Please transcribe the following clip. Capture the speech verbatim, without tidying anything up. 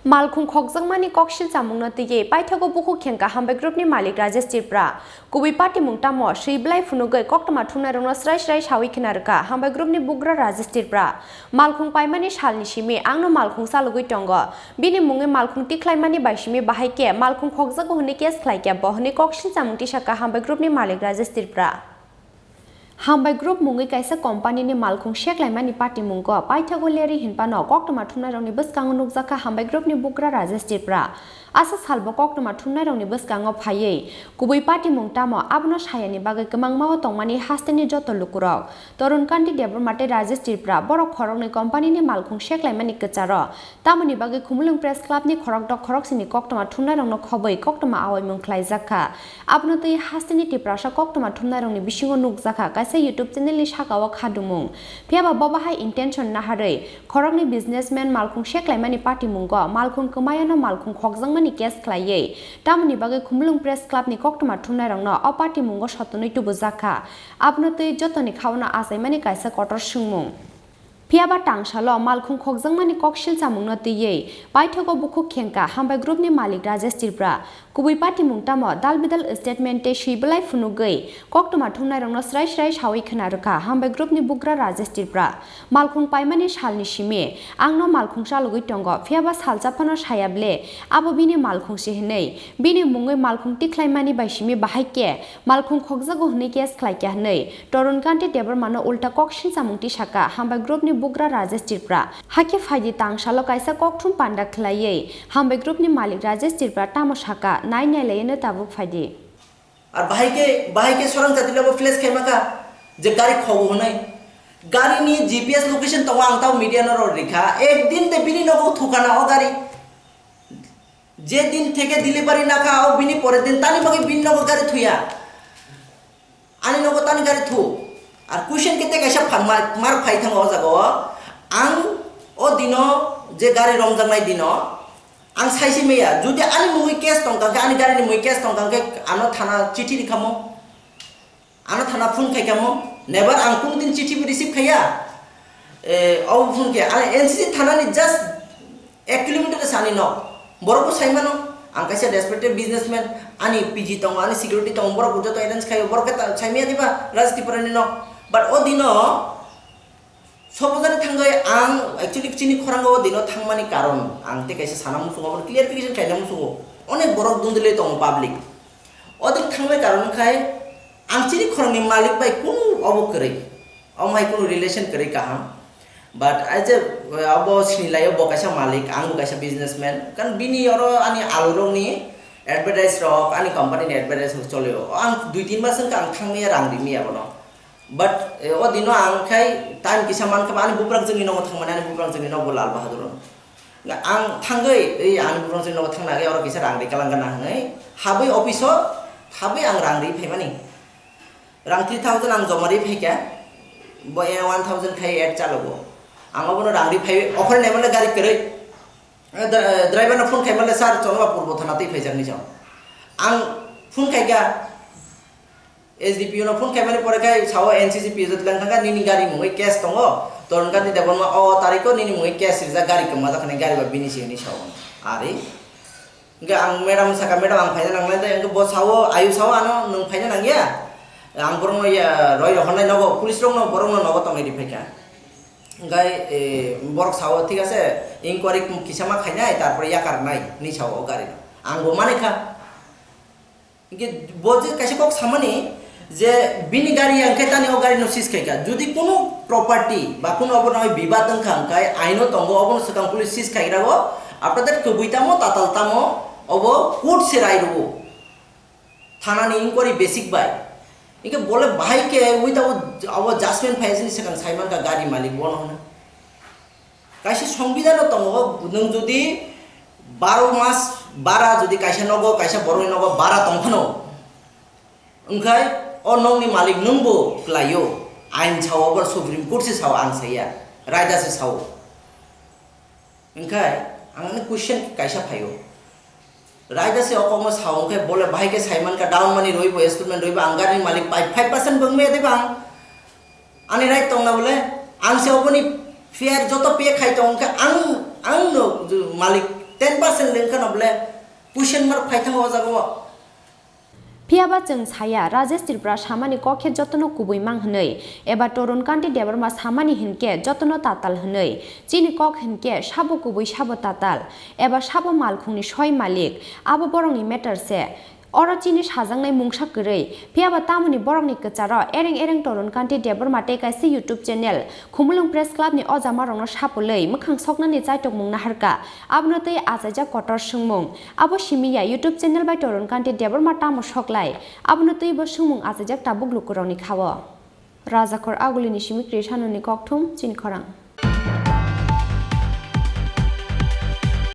Malkhung khokjakmani koksil chamungno twiwi paithago bukhuk khengkha Hambai Groupni malik Rajesh Tripura. Kubui patimung tamo swi belai phunugwi koktwma thumnairokno srai srai sawi khna rwkha Hambai Groupni bugra Rajesh Tripura. Malkhung paimani salni simi angno malkhung chalogwi tongo. Bini mungwi malkhung tikhlaimani bai simi bahai khe malkhung khokjago hwnwi case khlaikha bo hwnwi koksil chamung tisakha Hambai Groupni malik Rajesh Tripura. Hambai Group mungwi kaisa company ni malkhung seklaimani patimungo paithago leri hinphano koktwma thumnairokni bwskango nukjakha Hambai Group ni bugra Rajesh Tripura. Asa salbo koktwma thumnairokni bwskango phaiwi kubui patimung tamo abono sayani bagwi kwmangmao tongmani hasteni joto lukurok. Torun Kanti Debbarma tei Rajesh Tripura borok khoroknwi company ni malkhung seklaimani kwcharo. Tamoni bagwi Khumulwng Press Club ni khorokdok khoroksini koktwma thumnairokno khobwi koktwma awaimung khlaijakha. Abono twi hasteni Tiprasa koktwma thumnairokni bisingo nukjakha kaisa YouTube channel ni sakao khadumung. Phiyaba bo bahai intention naharwi khoroknwi businessman malkhung seklaimani patimungo malkhung kwmayano malkhung khokjakmani case khlaiwi tamoni bagwi Khumulwng Press Club ni koktwma thumnairokno o patimungo sotonwi tubujakha. Abono twi jotoni khaono achaimani kaisa kotor swngmung. Phiyaba tangsalo malkhung khokjakmani koksil chamungno twiwi paithago bukhuk khengkha Hambai Group ni malik Rajesh Tripura. Kubui patimung tamo dal bidal statement tei swi belai phunugwi koktwma thumnairokno srai srai sawi khna rwkha Hambai Group ni bugra Rajesh Tripura. Malkhung paimani salni simi angno malkhung chalogwi tongo, phiyaba salsa phano saya ble abo bini malkhung se hwnwi. Bini mungwi malkhung tikhlaimani bai simi bahai khe malkhung khokjago hwnwi case khlaikha hwnwi Torun Kanti Debbarmano ulta kok sinchangmung tisaka Hambai Group ni bugra Rajesh Tripura. Hakhe phaidi tangsalo kaisa kokthum panda khlaiwi Hambai Group ni malik Rajesh Tripura tamo saka, nai nailaino tabuk phaidi. Ar bahai khe, bahai khe sorang jatila bo flash khaima kha je gari khogo hwnwi. Gari ni G P S location tongo, ang tamo media no rw rikha. Ekdin de bini nogo thukana o gari. Je din theke delivery nakha, o bini pore din tani bagwi bini nogo gari thuya. Ani nogo tani gari thu. Ar question kete kaisa phan mar, mar phai thango o jaga o. Ang o dino je gari romjaknai dino, ang saisi meya. Jodi ani mungwi case tongkha khe, ani gari ni mungwi case tongkha khe, ano thana chithi rikhamo. Ano thana phone khaikamo. Never ang kunu din chithi bo receive khaiya. Eh, o phone khe, ani N C C thana ni just ek kilometer se ani nok. Borok bo sai mano, ang kaisa respected businessman, ani P G tongo, ani security tongo, borok bo joto arrange khaio, borok khe ta-, sai maya diba Raj Tripura ni nok. But o dino sobojani thangwi ang actually chini khorango o dino thangmani karon, ang tei kaisa sana muchungo, obo clarification khaina muchungo. Onek borok dundulwi tongo public. O din thangnai karon khai ang chini khorangni malik bai kunu obo kwrwi. Omo hai kunu relation kwrwi kaham. But I je, uh, abo sinilaio bo kaisa malik, ang bo kaisa businessman. Kan bini oro ani alurokni advertise rok, ani company ni advertise rok cholio. Ang dui tin mas wngkha ang thangmaya rang rimaya bono. But, eh, o dino ang khai time kisa mankha ba ani buprang jwngni nogo thangmani, ani buprang jwngni nogo Lal Bahadur. Nga ang thangwi, ei ani buprang jwngni nogo thangna agwi oro kisa rang rikalang gana hwnwi habwi office o habwi ang rang ri phaimani. Rang three thousand ang joma ri phaikha, bo e one thousand khai add chalogo. Ang obono rang ri phaiwi, okhorni M L A gari kwrwi. Eh, dra-, eh, driver no phone khaimale, "Sir, chwngno ba Purbo Thana twi phaijak," hinwi sao. Ang phone khaikha, S D P O no phone khaimani pore khai sao, "N C C P O jwt lang thangkha, nini gari mungwi case tongo, Torun Kanti Debbarma o tarikh o nini mungwi case rijak, gari kwmajak hinwi, gari ba bini se," hinwi sao. Ari. Hwnkhe ang madam saka, "Madam, ang phaina nangnai de." Hwnkhe bo sao, ayu sao ano, "Nwng phaina nangya? Ang borokno ya, roi rohornai nogo, police rokno, borokno nogo tongwi riphaikha." Hwnkhe, eh, borok sao, "Thik ase, inquiry kisa ma khainai, tarpore yakarnai," hinwi sao o gari no. Ang bo manikha. Hwnkhe bo je kaisa kok samani je bini gari ya, hwnkhe tani o gari no seize khaikha. Jodi kunu property ba kunu obo nai bibad wngkha, hwnkhe aino tongo, obono swkang police seize khaigrago. After that, kwbwi tamo, tatal tamo, obo court se rai rwo. Thana ni inquiry basic bai. Hwnkhe bole bahai khe without abo judgment phai sini swkang sai mankha gari malik bono hwnwi. Kaisa songbidano tongo, nwng jodi baro mas bara jodi kaisa nogo, kaisa borokni nogo bara tong phano, wngkhai o nokni malik nwngbo kwlaio, ain sao, obo Supreme Court se sao, ang saiya, raida se sao. Wngkhai ang ani question kaisa phaio. Raida se o kokno sao, wngkhe bole bahai khe sai mankha, down money roibo, installment roibo, ang gari ni malik pai five percent bo wngmaya de bang. Ani right tongna bole, ang se oboni fare joto pay khai tong, wngkhe ang, ang no malik Ten percent lengkha no ble question mark phai thango o jaga o. Phiyaba chwng saya, Rajesh Tripura samani kok khe jotono kubui mang hwnwi, eba Torun Kanti Debbarma samani hinkhe jotono tatal hwnwi. Chini kok hinkhe sabo kubui sabo tatal, eba sabo malkhungni soi malik, abo borokni matter se. Oro chini sajaknai mungsa kwrwi, phiyaba tamoni borokni kwcharo ereng ereng Torun Kanti Debbarma tei kaisa YouTube channel Khumulwng Press Club ni ojamarokno sapulwi mwkhang soknani chaitokmung naharkha. Abono twi achaijak kotor swngmung. Abo simi ya YouTube channel bai Torun Kanti Debbarma tamo soklai? Abono twibo swngmung achaijak tabuk lukurokni khao. Rajakhor Agulini simi Krishanoni kokthum chini khorang.